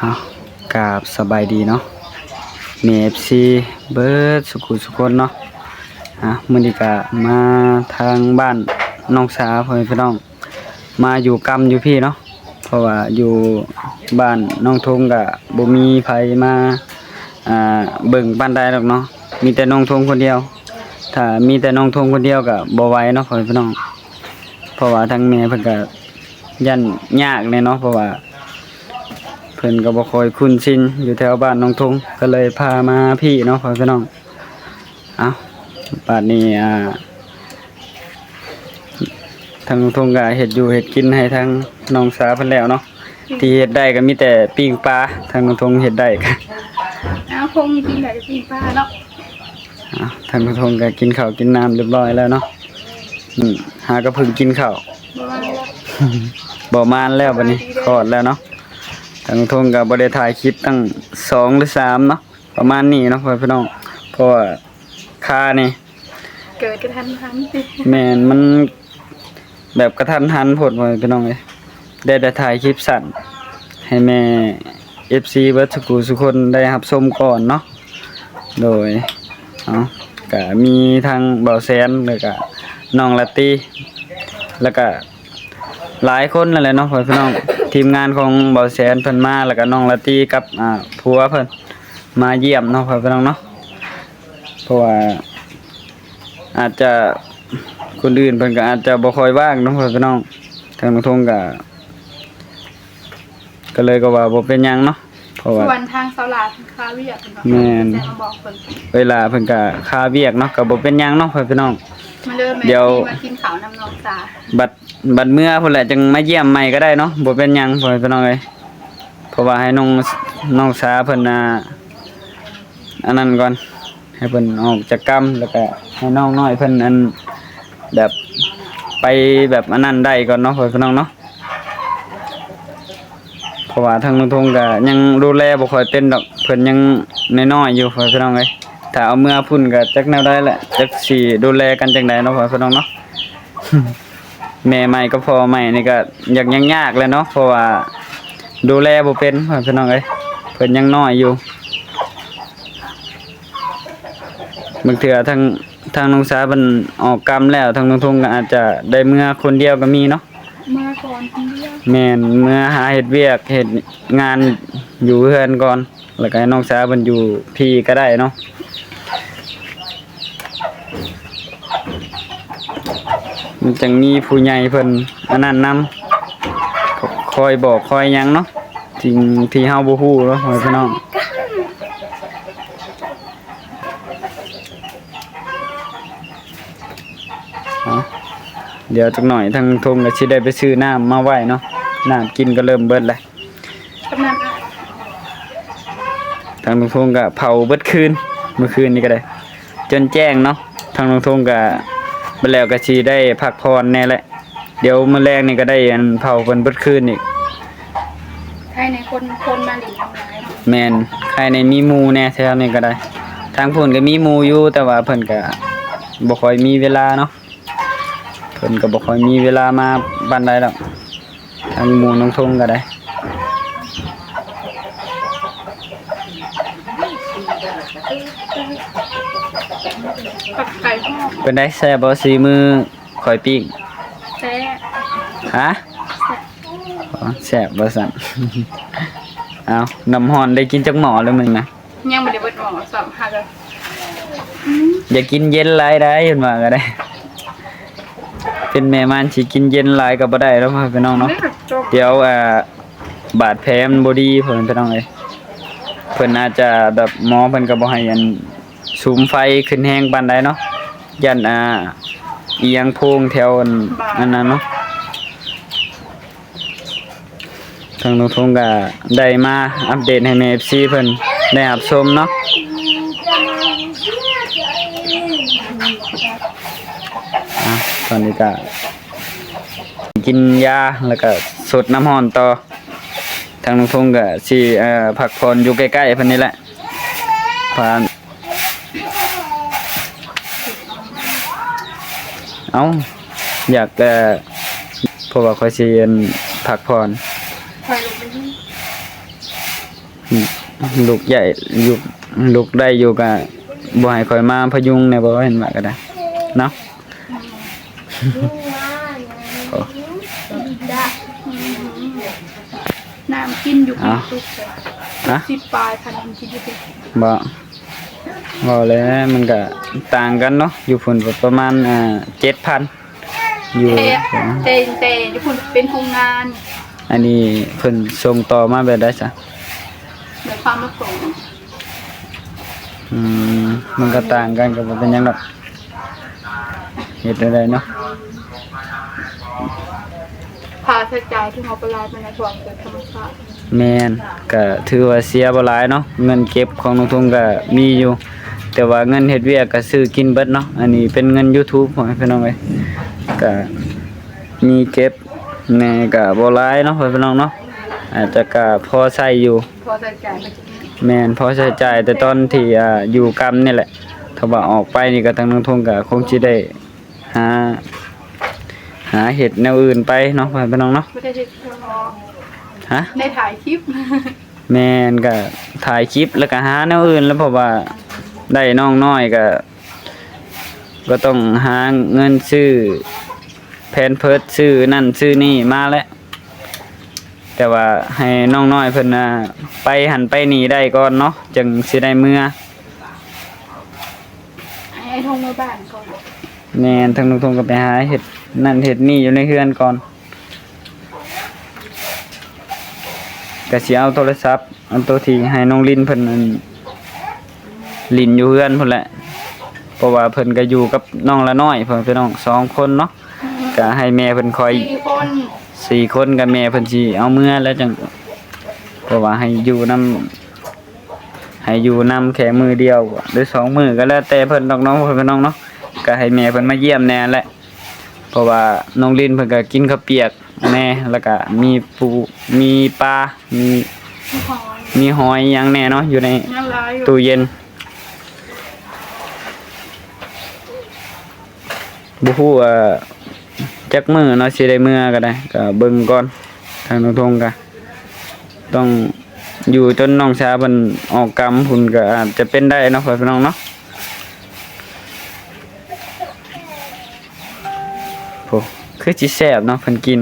ເອົາ ກາບສະບາຍດີເນາະ ແມ່ເອັຟຊີເບິດສຸຂູສຸຄົນເນາະ. ອ່າ ມື້ນີ້ກະມາທາງບ້ານນ້ອງສາ ພໍ່ແມ່ພີ່ນ້ອງ ມາຢູ່ກຳຢູ່ພີ້ເນາະ ເພາະວ່າຢູ່ບ້ານນ້ອງທົງກະບໍ່ມີໃຜມາ ອ່າ ເບິ່ງປານໃດດອກເນາະ ມີແຕ່ນ້ອງທົງຄົນດຽວ. ຖ້າມີແຕ່ນ້ອງທົງຄົນດຽວກະບໍ່ໄຫວເນາະ ພໍ່ແມ່ພີ່ນ້ອງ ເພາະວ່າທາງແມ່ເພິ່ນກະຢ້ານຍາກແດ່ເນາະ ເພາະວ່າ ເພິ່ນກໍບໍ່ຄ່ອຍຄຸ້ນຊິນຢູ່ແຖວບ້ານນ້ອງທົງ ກໍເລີຍພາມາພີ້ເນາະ ພໍ່ແມ່ພີ່ນ້ອງ. ເອົ້າ ບາດນີ້ ອ່າ ທາງນ້ອງທົງກໍເຮັດຢູ່ເຮັດກິນໃຫ້ທາງນ້ອງສາເພິ່ນແລ້ວເນາະ ທີ່ເຮັດໄດ້ກໍມີແຕ່ປີ້ງປາ ທາງນ້ອງທົງເຮັດໄດ້ກໍ ເອົາ ຄົງກິນໄດ້ປີ້ງປາເນາະ. ອ່າ ທາງນ້ອງທົງກໍກິນເຂົ້າກິນນ້ຳຮຽບຮ້ອຍແລ້ວເນາະ. ອືມ ຫາກໍເພິ່ງກິນເຂົ້າ ບໍ່ມານແລ້ວ ບໍ່ມານແລ້ວ ບາດນີ້ຄອດແລ້ວເນາະ. ທາງນ້ອງທົງກໍບໍ່ໄດ້ຖ່າຍຄລິບຕັ້ງສອງຫຼືສາມເນາະ ປະມານນີ້ເນາະ ພໍ່ແມ່ພີ່ນ້ອງ ເພາະວ່າຄານີ້ ເກີດກະທັນຫັນ ແມ່ນ ມັນແບບກະທັນຫັນໂພດ ພໍ່ແມ່ພີ່ນ້ອງເອີຍ ໄດ້ແຕ່ຖ່າຍຄລິບສັ້ນໃຫ້ແມ່ເອັຟຊີເບິດສຸຂູສຸຄົນໄດ້ຮັບຊົມກ່ອນເນາະ. ໂດຍ ເອົາ ກະມີທັງບ່າວແສນ ແລ້ວກະນ້ອງລາຕີ ແລ້ວກະຫຼາຍຄົນນັ້ນແຫຼະເນາະ ພໍ່ແມ່ພີ່ນ້ອງ ທີມງານຂອງບ່າວແສນເພິ່ນມາ ແລ້ວກະນ້ອງລາຕີກັບ ອ່າ ຜົວເພິ່ນມາຢ້ຽມເນາະ ພໍ່ແມ່ພີ່ນ້ອງເນາະ. ເພາະວ່າອາດຈະ ຄົນອື່ນເພິ່ນກໍອາດຈະບໍ່ຄ່ອຍວ່າງເນາະ ພໍ່ແມ່ພີ່ນ້ອງ ທາງນ້ອງທົງກໍ ກໍເລີຍກໍວ່າບໍ່ເປັນຫຍັງເນາະ ເພາະວ່າ ສ່ວນທາງສາວຫຼ້າເພິ່ນຄາວຽກເນາະ ແມ່ນ ແຕ່ມາບອກເພິ່ນ ເອື້ອຍຫຼ້າເພິ່ນກໍຄາວຽກເນາະ ກໍບໍ່ເປັນຫຍັງເນາະ ພໍ່ແມ່ພີ່ນ້ອງ. ມາເດີແມ່ ດຽວ ມາກິນເຂົ້ານຳນ້ອງສາ ບັດ ບັດເມືອພຸ້ນແຫຼະ ຈັ່ງມາຢ້ຽມໃໝ່ກໍໄດ້ເນາະ ບໍ່ເປັນຫຍັງ ພໍ່ແມ່ພີ່ນ້ອງເອີຍ. ເພາະວ່າໃຫ້ນ້ອງ ນ້ອງສາເພິ່ນ ອ່າ ອັນນັ້ນກ່ອນ ໃຫ້ເພິ່ນອອກຈາກກຳ ແລ້ວກໍໃຫ້ນ້ອງນ້ອຍເພິ່ນ ອັນ ແບບ ໄປແບບອັນນັ້ນໄດ້ກ່ອນເນາະ ພໍ່ແມ່ພີ່ນ້ອງເນາະ. ເພາະວ່າທາງນ້ອງທົງກໍຍັງດູແລບໍ່ຄ່ອຍເປັນດອກ ເພິ່ນຍັງນ້ອຍໆຢູ່ ພໍ່ແມ່ພີ່ນ້ອງເອີຍ. ຖ້າເອົາເມືອພຸ້ນກໍຈັກແນວໃດແຫຼະ ຈັກຊິດູແລກັນຈັ່ງໃດເນາະ ພໍ່ແມ່ພີ່ນ້ອງເນາະ. ແມ່ໃໝ່ກັບພໍ່ໃໝ່ນີ້ກໍຢາກ ຍັງຍາກແຫຼະເນາະ ເພາະວ່າດູແລບໍ່ເປັນ ພໍ່ແມ່ພີ່ນ້ອງເອີຍ ເພິ່ນຍັງນ້ອຍຢູ່. ບາງເທື່ອທາງ ທາງນ້ອງສາເພິ່ນອອກກຳແລ້ວ ທາງນ້ອງທົງກໍອາດຈະໄດ້ເມືອຄົນດຽວກໍມີເນາະ ເມືອກ່ອນຄົນດຽວ ແມ່ນ ເມືອຫາເຮັດວຽກເຮັດງານຢູ່ເຮືອນກ່ອນ ແລ້ວກໍໃຫ້ນ້ອງສາເພິ່ນຢູ່ພີ້ກໍໄດ້ເນາະ. ມັນຈັ່ງມີຜູ້ໃຫຍ່ເພິ່ນອັນນັ້ນນຳ ຄອຍບອກຄອຍຫຍັງເນາະ ສິ່ງທີ່ເຮົາບໍ່ຮູ້ເນາະ ພໍ່ແມ່ພີ່ນ້ອງ. ເອົາ ດຽວຈັກໜ້ອຍທາງທົງກໍຊິໄດ້ໄປຊື້ນ້ຳມາໄວ້ເນາະ ນ້ຳກິນກໍເລີ່ມເບິດແລ້ວ. ກຳລັງ ທາງລຸງທົງກໍເຜົາເບິດຄືນ ມື້ຄືນນີ້ກໍໄດ້ ຈົນແຈ້ງເນາະ. ທາງລຸງທົງກໍ ບັດແລ້ວກໍຊິໄດ້ພັກຜ່ອນແດ່ແຫຼະ. ດຽວມື້ແລງນີ້ກໍໄດ້ ອັນ ເຜົາເພິ່ນເບິດຄືນອີກ. ໃຄແນ່ຄົນ ຄົນມາຫຼິ້ນນຳຫຼາຍເນາະ. ແມ່ນ ໃຄແນ່ມີໝູ່ແນ່ແຖວນີ້ກໍໄດ້. ທາງພຸ້ນກໍມີໝູ່ຢູ່ ແຕ່ວ່າເພິ່ນກໍບໍ່ຄ່ອຍມີເວລາເນາະ. ເພິ່ນກໍບໍ່ຄ່ອຍມີເວລາມາປານໃດດອກ ທາງໝູ່ນ້ອງທົງກໍໄດ້. ປັກໄກ່ທອດ ເປັນໃດ ແຊບບໍ່ ສີມືຂ້ອຍປີ້ງ? ແຊບ. ຮະ? ແຊບ. ອໍ ແຊບວ່າຊັ້ນ. ເອົາ ນ້ຳຮ້ອນໄດ້ກິນຈັກໝໍ້ແລ້ວມື້ນີ້ນະ? ຍັງບໍ່ໄດ້ເບິດໝໍ້ຊ້ຳ ຫາກໍ ອືມ ຢ່າກິນເຢັນຫຼາຍໄດ໋ ເພິ່ນວ່າກໍໄດ້. ເປັນແມ່ມ່ານຊິກິນເຢັນຫຼາຍກໍບໍ່ໄດ້ເນາະ ພໍ່ແມ່ພີ່ນ້ອງເນາະ. ດຽວ ອ່າ ບາດແຜມັນບໍ່ດີ ພໍ່ແມ່ພີ່ນ້ອງເອີຍ. ເພິ່ນອາດຈະແບບ ໝໍເພິ່ນກໍບໍ່ໃຫ້ ອັນ ສຸມໄຟຂຶ້ນແຮງປານໃດເນາະ ຢ້ານ ອ່າ ອີ່ຫຍັງໂພງແຖວ ອັນ ອັນນັ້ນເນາະ. ທາງລຸງທົງກໍໄດ້ມາອັບເດດໃຫ້ແມ່ເອັຟຊີເພິ່ນໄດ້ຮັບຊົມເນາະ. ອ່າ ຕອນນີ້ກໍກິນຢາ ແລ້ວກໍສົດນ້ຳຮ້ອນຕໍ່. ທາງລຸງທົງກໍຊິ ເອີ ພັກຜ່ອນຢູ່ໃກ້ໆເພິ່ນນີ້ແຫຼະ. ຜ່ານ ເອົ້າ ຢາກ ເອີ ເພາະວ່າຂ້ອຍຊິ ອັນ ພັກຜ່ອນ. ຂ້ອຍລົງໄປນີ້ ລຸກໃຫຍ່ ລຸກ ລຸກໄດ້ຢູ່ກະບໍ່ໃຫ້ຂ້ອຍມາພະຍຸງແດ່ບໍ່ ເຫັນວ່າກະໄດ້ເນາະ. ນ້ຳກິນຢູ່ ເອົ້າ ສິບປາຍພັນກິນຢູ່ ບໍ່ ເວົ້າແລ້ວມັນກະຕ່າງກັນເນາະ ຢູ່ພຸ້ນປະມານ ເຈັດພັນ ຢູ່ ແຕ່ ແຕ່ ແຕ່ຢູ່ພຸ້ນເປັນໂຮງງານ. ອັນນີ້ເພິ່ນສົ່ງຕໍ່ມາແບບໃດຊະ? ແບບພາມາສົ່ງ. ອືມ ມັນກໍຕ່າງກັນ ກໍບໍ່ເປັນຫຍັງດອກ ເຮັດແນວໃດເນາະ. ຄ່າໃຊ້ຈ່າຍທີ່ເຮົາໄປຫຼາຍປານໃດ ເພາະວ່າເປັນທຳມະຊາດ. ແມ່ນ ກະຖືວ່າເສຍບໍ່ຫຼາຍເນາະ ເງິນເກັບຂອງນ້ອງທຸງກະມີຢູ່ ແຕ່ວ່າເງິນເຮັດວຽກກະຊື້ກິນເບິດເນາະ. ອັນນີ້ເປັນເງິນຢູທູບ ພໍ່ແມ່ພີ່ນ້ອງເອີຍ ກະມີເກັບແດ່ ກະບໍ່ຫຼາຍເນາະ ພໍ່ແມ່ພີ່ນ້ອງເນາະ ອາດຈະກະພໍໃຊ້ຢູ່. ພໍໃຊ້ຈ່າຍໄປກິນ. ແມ່ນ ພໍໃຊ້ຈ່າຍແຕ່ຕອນທີ່ ອ່າ ຢູ່ກຳນີ້ແຫຼະ ຖ້າວ່າອອກໄປນີ້ກະທາງນ້ອງທຸງກະຄົງຊິໄດ້ ຫາ ຫາເຮັດແນວອື່ນໄປເນາະ ພໍ່ແມ່ພີ່ນ້ອງເນາະ. ບໍ່ໄດ້ເຮັດເພື່ອ ຮະ? ໄດ້ຖ່າຍຄລິບ. ແມ່ນ ກະຖ່າຍຄລິບ ແລ້ວກະຫາແນວອື່ນແລ້ວ ເພາະວ່າໄດ້ນ້ອງນ້ອຍ ກະ ກໍຕ້ອງຫາເງິນຊື້ແພມເພີດ ຊື້ນັ້ນຊື້ນີ້ມາແຫຼະ. ແຕ່ວ່າໃຫ້ນ້ອງນ້ອຍເພິ່ນ ອ່າ ໄປຫັ້ນໄປນີ້ໄດ້ກ່ອນເນາະ ຈັ່ງຊິໄດ້ເມືອ. ໃຫ້ອ້າຍທົງເມືອບ້ານກ່ອນ. ແມ່ນ ທາງນ້ອງທົງກໍໄປຫາເຮັດນັ້ນເຮັດນີ້ຢູ່ໃນເຮືອນກ່ອນ ກະຊິເອົາໂທລະສັບ ອັນໂຕທີ່ໃຫ້ນ້ອງລິນເພິ່ນ ອັນ ຫຼິ້ນຢູ່ເຮືອນພຸ້ນແຫຼະ ເພາະວ່າເພິ່ນກໍຢູ່ກັບນ້ອງລະນ້ອຍ ພໍ່ແມ່ພີ່ນ້ອງ ສອງຄົນເນາະ ກະໃຫ້ແມ່ເພິ່ນຄອຍ ສີ່ຄົນ ສີ່ຄົນ ກະແມ່ເພິ່ນຊິເອົາເມືອແລ້ວຈັ່ງ ເພາະວ່າໃຫ້ຢູ່ນຳ ໃຫ້ຢູ່ນຳແຄ່ມື້ດຽວ ຫຼື ສອງມື້ ກໍແລ້ວແຕ່ເພິ່ນດອກເນາະ ພໍ່ແມ່ພີ່ນ້ອງເນາະ ກໍໃຫ້ແມ່ເພິ່ນມາຢ້ຽມແດ່ແຫຼະ ເພາະວ່ານ້ອງລິນເພິ່ນກໍກິນເຂົ້າປຽກແດ່ ແລ້ວກໍມີປູ ມີປາ ມີ ມີຫອຍ ມີຫອຍຫຍັງແດ່ເນາະ ຢູ່ໃນ ຍັງຫຼາຍຢູ່ ຕູ້ເຢັນ. ບໍ່ຮູ້ວ່າຈັກມື້ເນາະ ຊິໄດ້ເມືອກໍໄດ້ ກໍເບິ່ງກ່ອນ ທາງນ້ອງທົງກໍຕ້ອງຢູ່ຈົນນ້ອງສາວເພິ່ນອອກກຳພຸ້ນ ກໍອາດຈະເປັນໄດ້ເນາະ ພໍ່ແມ່ພີ່ນ້ອງເນາະ. ໂອ້ ຄືຊິແຊບເນາະ ເພິ່ນກິນ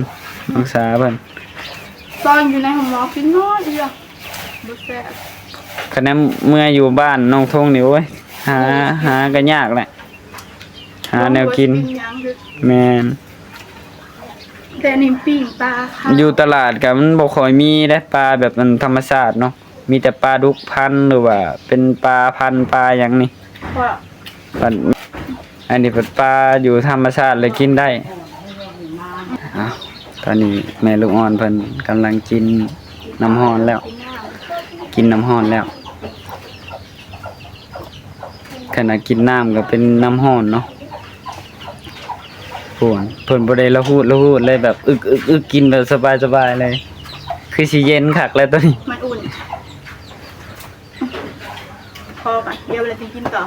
ນ້ອງສາວເພິ່ນ ຕອນຢູ່ໃນຫ້ອງໝໍກິນນ້ອຍດຽວ ບໍ່ແຊບ. ຄັນແມ່ນເມືອຢູ່ບ້ານນ້ອງທົງນີ້ ໂອ້ຍ ຫາ ຫາກໍຍາກແຫຼະ ຫາແນວກິນ. ບໍ່ຮູ້ວ່າຊິກິນຫຍັງຄື ແມ່ນ ແຕ່ນີ້ປີ້ງປາ ຢູ່ຕະຫຼາດກໍມັນບໍ່ຄ່ອຍມີເດ້ ປາແບບມັນທຳມະຊາດເນາະ ມີແຕ່ປາດຸກພັນ ຫຼືວ່າເປັນປາພັນປາຫຍັງນີ້ ເພາະ ອັນ ອັນນີ້ເປັນປາຢູ່ທຳມະຊາດເລີຍກິນໄດ້. ອ້າວ ຕອນນີ້ແມ່ລູກອ່ອນເພິ່ນກຳລັງກິນນ້ຳຮ້ອນແລ້ວ ກິນນ້ຳຮ້ອນແລ້ວ. ຂະໜາດກິນນ້ຳກໍເປັນນ້ຳຮ້ອນເນາະ. ໂອ້ ເພິ່ນບໍ່ໄດ້ລະຫູດລະຫູດເລີຍ ແບບອຶກໆໆ ກິນແບບສະບາຍໆເລີຍ ຄືຊິເຢັນຄັກແລ້ວໂຕນີ້ ມັນອຸ່ນ. ພໍກ່ອນ ດຽວເວລາຊິກິນຕໍ່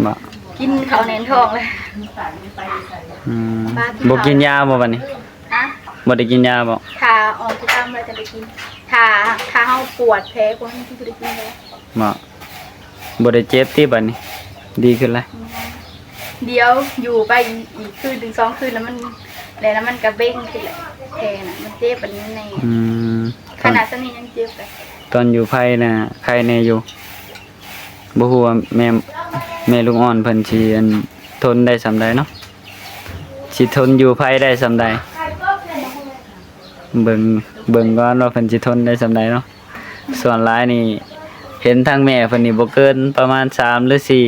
ບໍ່ ກິນເຂົ້າແໜ້ນທ້ອງເລີຍ. ອືມ ບໍ່ກິນຢາບໍ່ບັດນີ້? ຮະ? ບໍ່ໄດ້ກິນຢາບໍ່? ຖ້າອອກກິດຕາມແລ້ວຈະໄດ້ກິນ ຖ້າ ຖ້າເຮົາປວດແຜພວກນີ້ຊິໄດ້ກິນຢາ. ບໍ່ ບໍ່ໄດ້ເຈັບຕິບັດນີ້? ດີຂຶ້ນແລ້ວ. ດຽວຢູ່ໄປອີກ ອີກຄືນໜຶ່ງສອງຄືນ ແລ້ວມັນ ແລ້ວມັນກະເບັ່ງຂຶ້ນແຫຼະ ແຜນະ ມັນເຈັບອັນນີ້ແນ່. ອືມ ຂະໜາດສ່ຳນີ້ຍັງເຈັບເລີຍ. ຕອນຢູ່ໄພນະໄຄແນ່ຢູ່ ບໍ່ຮູ້ວ່າແມ່ ແມ່ລູກອ່ອນເພິ່ນຊິ ອັນ ທົນໄດ້ສ່ຳໃດເນາະ ຊິທົນຢູ່ໄພໄດ້ສ່ຳໃດ. ເບິ່ງ ເບິ່ງກ່ອນວ່າເພິ່ນຊິທົນໄດ້ສ່ຳໃດເນາະ. ສ່ວນຫຼາຍນີ້ເຫັນທາງແມ່ເພິ່ນນີ້ບໍ່ເກີນປະມານສາມ ຫຼື ສີ່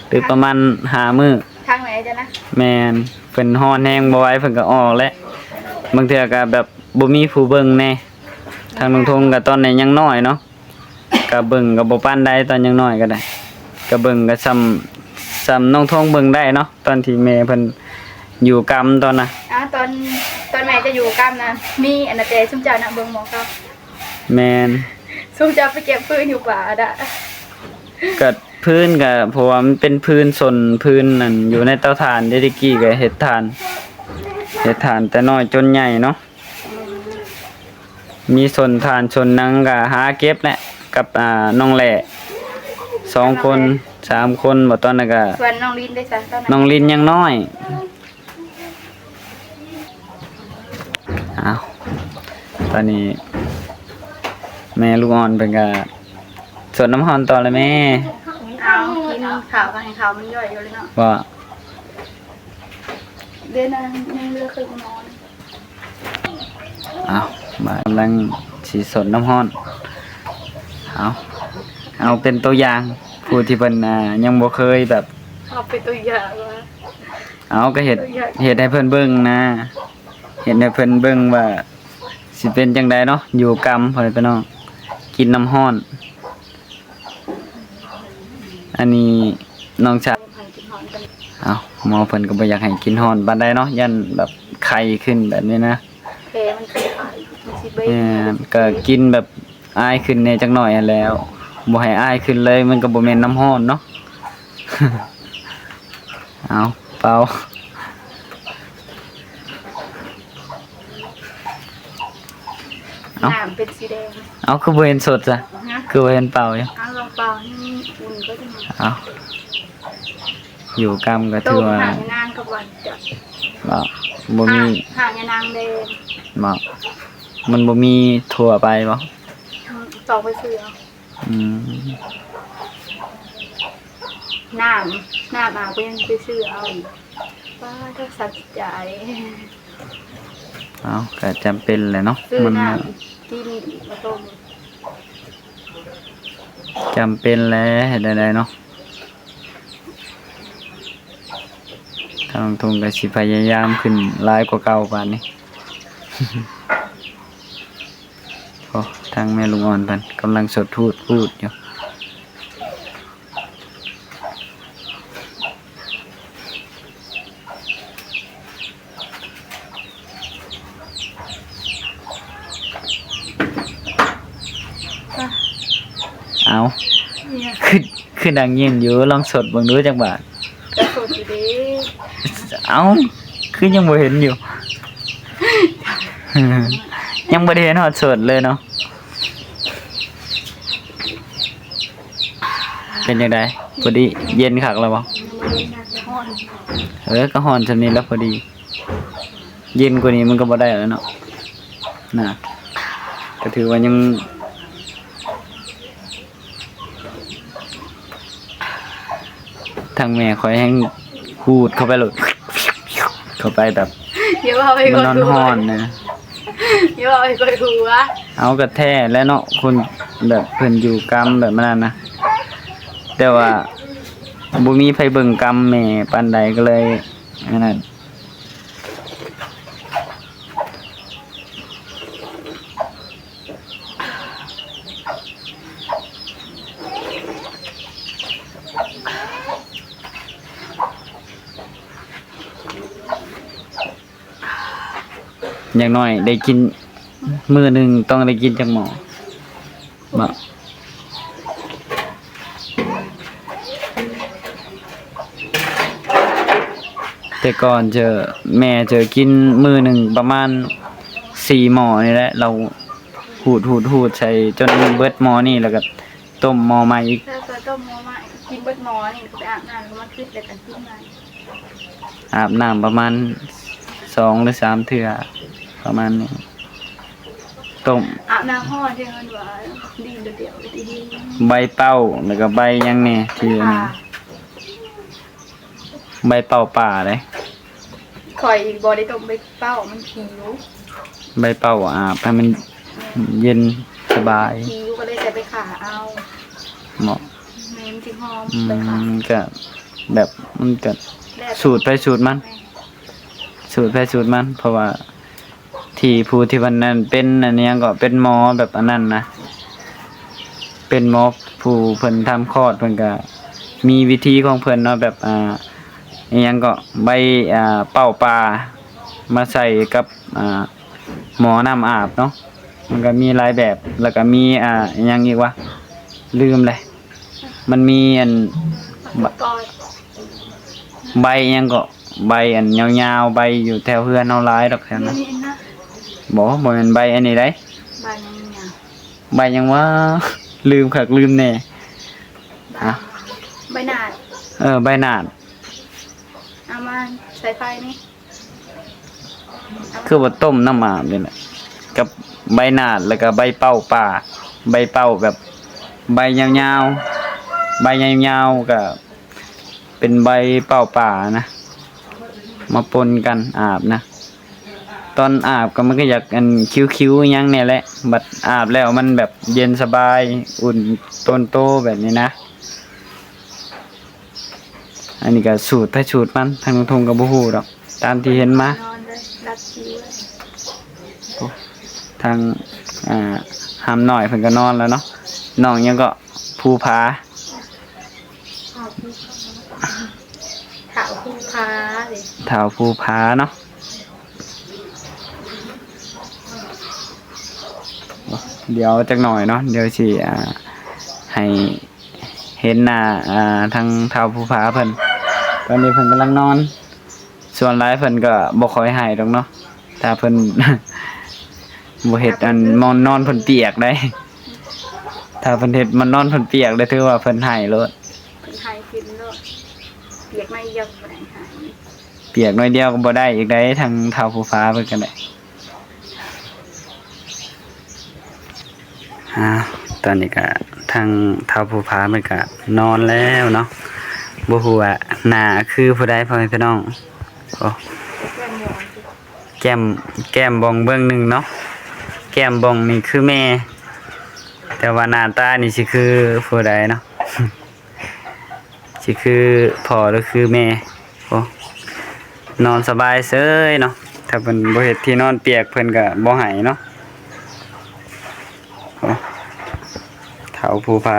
ຫຼື ປະມານຫ້າມື້. ທາງແມ່ເຈົ້ານະ? ແມ່ນ ເພິ່ນຮ້ອນແຮງບໍ່ໄຫວເພິ່ນກໍອອກແຫຼະ. ບາງເທື່ອກໍແບບບໍ່ມີຜູ້ເບິ່ງແດ່. ທາງນ້ອງທົງກໍຕອນນີ້ຍັງນ້ອຍເນາະ ກະເບິ່ງກະບໍ່ປານໃດ ຕອນຍັງນ້ອຍກະໄດ້ ກະເບິ່ງກະສ່ຳ ສ່ຳນ້ອງທອງເບິ່ງໄດ້ເນາະ ຕອນທີ່ແມ່ເພິ່ນຢູ່ກຳຕອນນະ. ອາ ຕອນ ຕອນແມ່ຈະຢູ່ກຳນະ ມີອັນນະ ແຕ່ຊຸມເຈົ້ານະເບິ່ງໝໍກຳ. ແມ່ນ ຊຸມເຈົ້າໄປເກັບຟືນຢູ່ປ່າດະ. ກະຟືນກະ ເພາະວ່າມັນເປັນຟືນສົນ ຟືນອັນຢູ່ໃນເຕົາຖ່ານເດ້ ແຕ່ກີ້ກະເຮັດຖ່ານ ເຮັດຖ່ານແຕ່ນ້ອຍຈົນໃຫຍ່ເນາະ. ມີສົນຖ່ານສົນຫຍັງກໍຫາເກັບແຫຼະ ກັບ ອ່າ ນ້ອງແຫຼ້ ສອງຄົນ ສາມຄົນບໍ ຕອນນັ້ນກໍ ສ່ວນນ້ອງລິນເດ້ຊະ ຕອນນັ້ນ ນ້ອງລິນຍັງນ້ອຍ. ອ້າວ ຕອນນີ້ແມ່ລູກອ່ອນເພິ່ນກໍສົດນ້ຳຮ້ອນຕໍ່ແລ້ວແມ່. ເອົາ ກິນເຂົ້າກໍໃຫ້ເຂົ້າມັນຍ່ອຍຢູ່ເລີຍເນາະ ບໍ່ ເດ້ນະ ຍັງເຫຼືອເຄິ່ງໝໍ້. ເອົາ ບາດກຳລັງຊິສົດນ້ຳຮ້ອນ ເອົາ ເອົາເປັນຕົວຢ່າງ ຜູ້ທີ່ເພິ່ນ ອ່າ ຍັງບໍ່ເຄີຍແບບ ເອົາເປັນຕົວຢ່າງວ່າ ເອົາ ກໍເຮັດ ຕົວຢ່າງ ເຮັດໃຫ້ເພິ່ນເບິ່ງນະ ເຮັດໃຫ້ເພິ່ນເບິ່ງວ່າຊິເປັນຈັ່ງໃດເນາະ ຢູ່ກຳ ພໍ່ແມ່ພີ່ນ້ອງ ກິນນ້ຳຮ້ອນ. ອັນນີ້ນ້ອງຊາຍ ເອົາ ໝໍເພິ່ນກໍບໍ່ຢາກໃຫ້ກິນຮ້ອນປານໃດເນາະ ຢ້ານແບບໄຂ້ຂຶ້ນແບບນີ້ນະ ແຜມັນຊິຂາຍ ມັນຊິເບງ ແມ່ນ ກໍກິນແບບອາຍຂຶ້ນແດ່ຈັກໜ້ອຍຫັ້ນແຫຼ້ວ ບໍ່ໃຫ້ອາຍຂຶ້ນເລີຍ ມັນກໍບໍ່ແມ່ນນ້ຳຮ້ອນເນາະ. ເອົາ ເປົ່າ ເອົ້າ ນ້ຳເປັນສີແດງ ເອົາ ຄືບໍ່ເຫັນສົດຊະ ຮະ ຄືບໍ່ເຫັນເປົ່າຢູ່ ເອົາ ລອງເປົ່າໃຫ້ມັນອຸ່ນກໍໄດ້ ເອົາ ຢູ່ກຳກໍຖືວ່າ ຕ້ມຫາກຍານາງກັບຫວານຈັບ ບໍ່ ບໍ່ມີ ຫາກ ຫາກຍານາງແດງ ບໍ່ ມັນບໍ່ມີທົ່ວໄປບໍ່ ອືມ ຕ້ອງໄປຊື້ເອົາ. ອືມ ນ້ຳ ນ້ຳອາບກໍຍັງໄປຊື້ເອົາອີກ ປ້າດ ສັດໃຈ ເອົາ ກໍຈຳເປັນແຫຼະເນາະ ຊື້ ມັນ ນ້ຳກິນອີກ ມາຕົ້ມ ຈຳເປັນແຫຼະ ເຮັດແນວໃດເນາະ. ທາງລຸງທຸງກໍຊິພະຍາຍາມຂຶ້ນຫຼາຍກວ່າເກົ່າບາດນີ້ ໂອ້ ທາງແມ່ລູກອ່ອນເພິ່ນກຳລັງສົດທູດພູດຢູ່. ອ້າວ ອີຫຍັງ ຄື ຄືດັງຍິນຢູ່ ລອງສົດເບິ່ງດູຈັກບາດ. ກໍສົດຢູ່ເດ້. ເອົ້າ ຄືຍັງບໍ່ເຫັນຢູ່? ຍັງບໍ່ໄດ້ເຫັນຮອດສົດເລີຍເນາະ. ເປັນຈັ່ງໃດ? ພໍດີເຢັນຄັກແລ້ວບໍ່? ເອີ ກໍຮ້ອນສ່ຳນີ້ແລ້ວພໍດີ. ເຢັນກວ່ານີ້ມັນກໍບໍ່ໄດ້ແລ້ວເນາະ ນະ ກໍຖືວ່າຍັງ ທາງແມ່ຂ້ອຍແຮ່ງຂູດເຂົ້າໄປໂລດ ເຂົ້າໄປແບບ ຢ່າເວົ້າໃຫ້ ມັນ ຂ້ອຍ ຮ້ອນໆນະ. ຢ່າເວົ້າໃຫ້ຂ້ອຍຮູ້ວ່າ ເອົາ ກໍແທ້ແຫຼະເນາະ ຄົນແບບເພິ່ນຢູ່ກຳແບບນັ້ນນະ ແຕ່ວ່າບໍ່ມີໃຜເບິ່ງກຳແມ່ປານໃດ ກໍເລີຍອັນນັ້ນ. ຢ່າງໜ້ອຍໄດ້ກິນ ມື້ໜຶ່ງຕ້ອງໄດ້ກິນຈັກໝໍ້? ເນາະ ແຕ່ກ່ອນເຈີ ແມ່ເຈີກິນມື້ໜຶ່ງປະມານສີ່ໝໍ້ນີ້ແຫຼະ ລາວຫູດໆໆໃສ່ຈົນເບິດໝໍ້ນີ້ ແລ້ວກໍຕົ້ມໝໍ້ໃໝ່ອີກ. ແລ້ວກໍຕົ້ມໝໍ້ໃໝ່ ກິນເບິດໝໍ້ນີ້ ແລ້ວກໍໄປອາບນ້ຳ ແລ້ວກໍມາຄຶດ ແລ້ວກໍກິນໃໝ່. ອາບນ້ຳປະມານສອງຫຼືສາມເທື່ອ ປະມານນີ້. ຕົ້ມ ອາບນ້ຳຮ້ອນທີ່ເພິ່ນວ່າ ດີນດຽວ ດີນ ໃບເປົ້າ ແລ້ວກໍໃບຫຍັງແດ່ທີ່ອັນນັ້ນ ໃບເປົ້າປ່າເດ້. ຂ້ອຍບໍ່ໄດ້ຕົ້ມໃບເປົ້າ ມັນຜິວ. ໃບເປົ້າອາບໃຫ້ມັນເຢັນສະບາຍ. ຜິວກໍເລີຍໃສ່ໄປຂ້າເອົາ. ເນາະ ແມ່ນ ມັນຈຶ່ງຫອມ. ອືມ ໃບຂ້າ ມັນກໍແບບ ມັນກໍ ແລ້ວແຕ່ ສູດໃຜສູດມັນ ແມ່ນ ສູດໃຜສູດມັນ ເພາະວ່າ ທີ່ຜູ້ທີ່ເພິ່ນນັ້ນເປັນອັນຫຍັງເກາະ ເປັນໝໍແບບອັນນັ້ນນະ ເປັນໝໍຜູ້ເພິ່ນທຳຄອດ ເພິ່ນກະມີວິທີຂອງເພິ່ນເນາະ ແບບ ອ່າ ອີຫຍັງເກາະ ໃບ ອ່າ ເປົ້າປ່າມາໃສ່ກັບ ອ່າ ໝໍນ້ຳອາບເນາະ ມັນກະມີຫຼາຍແບບ ແລ້ວກະມີ ອ່າ ອີຫຍັງອີກວະ ລືມແຫຼະ ມັນມີອັນ ໃບອີຫຍັງເກາະ ໃບອັນຍາວໆ ໃບຢູ່ແຖວເຮືອນເຮົາຫຼາຍດອກແຖວນັ້ນ. ບໍ່ ບໍ່ແມ່ນໃບອັນນີ້ໃດ໋. ໃບຫຍັງ? ໃບຫຍັງຫວາ? ລືມຄັກລືມແນ່. ຮະ? ໃບໜາດ. ເອີ ໃບໜາດ. ເອົາມາໃສ່ໄຟນີ້. ຄືວ່າຕົ້ມນ້ຳອາບນີ້ແຫຼະ ກັບໃບໜາດ ແລ້ວກໍໃບເປົ້າປ່າ ໃບເປົ້າແບບໃບຍາວໆ ໃບຍາວໆ ກໍເປັນໃບເປົ້າປ່ານະ ມາປົນກັນອາບນະ. ຕອນອາບກໍມັນກໍຢາກອັນຄິວໆ ຫຍັງແດ່ແຫຼະ ບັດອາບແລ້ວມັນແບບເຢັນສະບາຍ ອຸ່ນຕົນໂຕແບບນີ້ນະ. ອັນນີ້ກໍສູດໃຜສູດມັນ ທາງລຸງທົງກໍບໍ່ຮູ້ດອກ ຕາມທີ່ເຫັນມາ. ນອນເລີຍ ຫຼັບຊິວເລີຍ. ໂອ້ ທາງ ອ່າ ຫຳນ້ອຍເພິ່ນກໍນອນແລ້ວເນາະ. ນ້ອງຫຍັງເກາະ? ພູຜາ. ທ້າວພູຜາເດ້ ທ້າວພູຜາເນາະ. ດຽວຈັກໜ່ອຍເນາະ ດຽວຊິ ອ່າ ໃຫ້ເຫັນໜ້າ ອ່າ ທາງທ້າວພູຜາເພິ່ນ. ຕອນນີ້ເພິ່ນກຳລັງນອນ. ສ່ວນຫຼາຍເພິ່ນກໍບໍ່ຄ່ອຍໄຫ້ດອກເນາະ ຖ້າເພິ່ນ ບໍ່ເຮັດອັນໝອນນອນເພິ່ນປຽກໄດ໋. ຖ້າເພິ່ນເຮັດໝອນນອນເພິ່ນປຽກໄດ້ ຖືວ່າເພິ່ນໄຫ້ໂລດ. ເພິ່ນໄຫ້ຂຶ້ນໂລດ. ປຽກໜ້ອຍດຽວກໍບໍ່ໄດ້ໄຫ້. ປຽກໜ້ອຍດຽວກໍບໍ່ໄດ້ອີກໄດ໋ ທາງທ້າວພູຜາເພິ່ນກໍໄດ້. ອ່າ ຕອນນີ້ກໍທາງທ້າວພູຜາເພິ່ນກໍນອນແລ້ວເນາະ. ບໍ່ຮູ້ວ່າໜ້າຄືຜູ້ໃດ ພໍ່ແມ່ພີ່ນ້ອງ. ໂອ້ ແກ້ມ ແກ້ມບ່ອງເບື້ອງໜຶ່ງເນາະ. ແກ້ມບ່ອງນີ້ຄືແມ່ ແຕ່ວ່າໜ້າຕານີ້ຊິຄືຜູ້ໃດເນາະ? ຊິຄືພໍ່ຫຼືຄືແມ່? ໂອ້ ນອນສະບາຍເສີຍເນາະ. ຖ້າເພິ່ນບໍ່ເຮັດທີ່ນອນປຽກ ເພິ່ນກໍບໍ່ໄຫ້ເນາະ. ໂອ້ ທ້າວພູຜາ.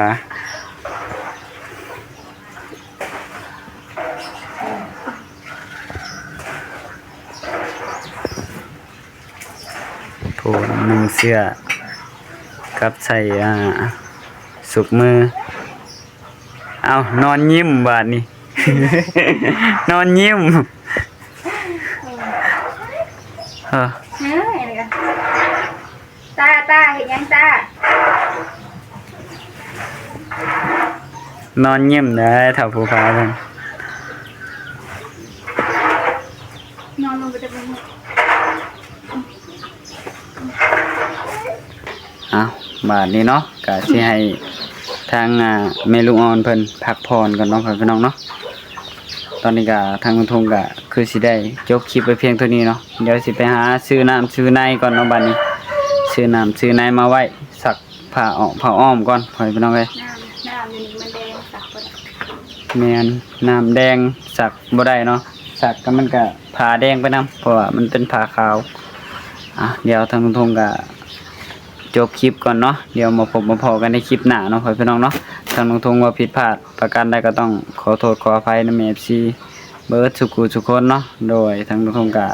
ໂອ້ ນຸ່ງເສື້ອກັບໃສ່ ອ່າ ສຸກມື. ເອົ້າ ນອນຍິ້ມບາດນີ້ ນອນຍິ້ມ. ເອີ ເອີ ອັນນີ້ກໍ ຕາ ຕາ ເຮັດຫຍັງຕາ? ນອນຍິ້ມເດີ ທ້າວພູຜາເພິ່ນ ນອນລົງໄປແຕ່ບໍ່ຮູ້. ເອົ້າ ບາດນີ້ເນາະ ກະຊິໃຫ້ທາງ ອ່າ ແມ່ລູກອ່ອນເພິ່ນພັກຜ່ອນກ່ອນເນາະ ພໍ່ແມ່ພີ່ນ້ອງເນາະ. ຕອນນີ້ກະທາງລຸງທົງກະຄືຊິໄດ້ຈົບຄລິບໄວ້ພຽງເທົ່ານີ້ເນາະ. ດຽວຊິໄປຫາຊື້ນ້ຳຊື້ໃນກ່ອນເນາະ ບາດນີ້ ຊື້ນ້ຳຊື້ໃນມາໄວ້ຊັກຜ້າອອກຜ້າອ້ອມກ່ອນ ພໍ່ແມ່ພີ່ນ້ອງເອີຍ. ນ້ຳ ນ້ຳຢູ່ນີ້ມັນແດງ ຊັກບໍ່ໄດ້. ແມ່ນ ນ້ຳແດງ ຊັກບໍ່ໄດ້ເນາະ. ຊັກກໍມັນກໍຜ້າແດງໄປນຳ ເພາະວ່າມັນເປັນຜ້າຂາວ. ອ່ະ ດຽວທາງລຸງທົງກໍຈົບຄລິບກ່ອນເນາະ. ດຽວມາພົບມາພໍ້ກັນໃນຄລິບໜ້າເນາະ ພໍ່ແມ່ພີ່ນ້ອງເນາະ. ທາງລຸງທົງວ່າຜິດພາດປະການໃດກໍຕ້ອງຂໍໂທດຂໍອະໄພນຳ ເອັຟຊີ ເບິດສູ່ຜູ້ສູ່ຄົນເນາະ. ໂດຍ ທາງລຸງທົງກະ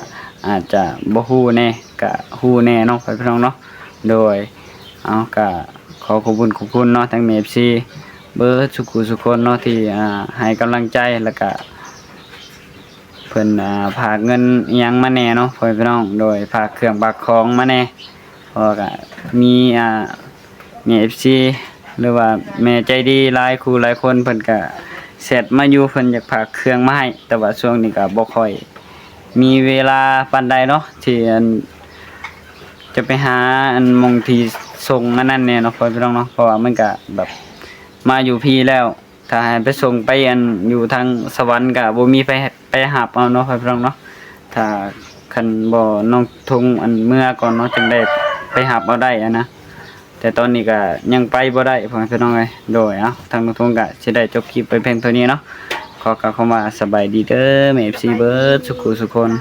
ອາດຈະບໍ່ຮູ້ແດ່ ກະຮູ້ແດ່ເນາະ ພໍ່ແມ່ພີ່ນ້ອງເນາະ. ໂດຍ ເອົາ ກະຂໍຂອບຄຸນຂອບຄຸນເນາະ ທາງ ເອັຟຊີ ເບິດສູ່ຜູ້ສູ່ຄົນເນາະ ທີ່ ອ່າ ໃຫ້ກຳລັງໃຈ ແລ້ວກະເພິ່ນ ອ່າ ຝາກເງິນອີ່ຫຍັງມາແດ່ເນາະ ພໍ່ແມ່ພີ່ນ້ອງ. ໂດຍ ຝາກເຄື່ອງຝາກຂອງມາແດ່ ເພາະວ່າກະມີ ອ່າ ມີ ເອັຟຊີ ຫຼືວ່າແມ່ໃຈດີຫຼາຍຄູ່ຫຼາຍຄົນ ເພິ່ນກະແຊັດມາຢູ່ ເພິ່ນຢາກຝາກເຄື່ອງມາໃຫ້ ແຕ່ວ່າຊ່ວງນີ້ກະບໍ່ຄ່ອຍມີເວລາປານໃດເນາະ ທີ່ ອັນ ຈະໄປຫາ ອັນ ໝ່ອງທີ່ສົ່ງອັນນັ້ນແດ່ເນາະ ພໍ່ແມ່ພີ່ນ້ອງເນາະ. ເພາະວ່າມັນກະແບບມາຢູ່ພີ້ແລ້ວ ຖ້າໃຫ້ໄປສົ່ງໄປ ອັນ ຢູ່ທາງສະຫວັນກະບໍ່ມີໃຜ ໄປຮັບເອົາເນາະ ພໍ່ແມ່ພີ່ນ້ອງເນາະ. ຖ້າຄັນບໍ່ ນ້ອງທົງ ອັນ ເມືອກ່ອນເນາະ ຈຶ່ງໄດ້ໄປຮັບເອົາໄດ້ຫັ້ນນະ. ແຕ່ຕອນນີ້ກະຍັງໄປບໍ່ໄດ້ ພໍ່ແມ່ພີ່ນ້ອງເອີຍ. ໂດຍ ເອົາ ທາງນ້ອງທົງກະຊິໄດ້ຈົບຄລິບໄປພຽງເທົ່ານີ້ເນາະ. ຂໍກ່າວຄຳວ່າສະບາຍດີເດີ ແມ່ ເອັຟຊີ ເບິດສູ່ຜູ້ສູ່ຄົນ.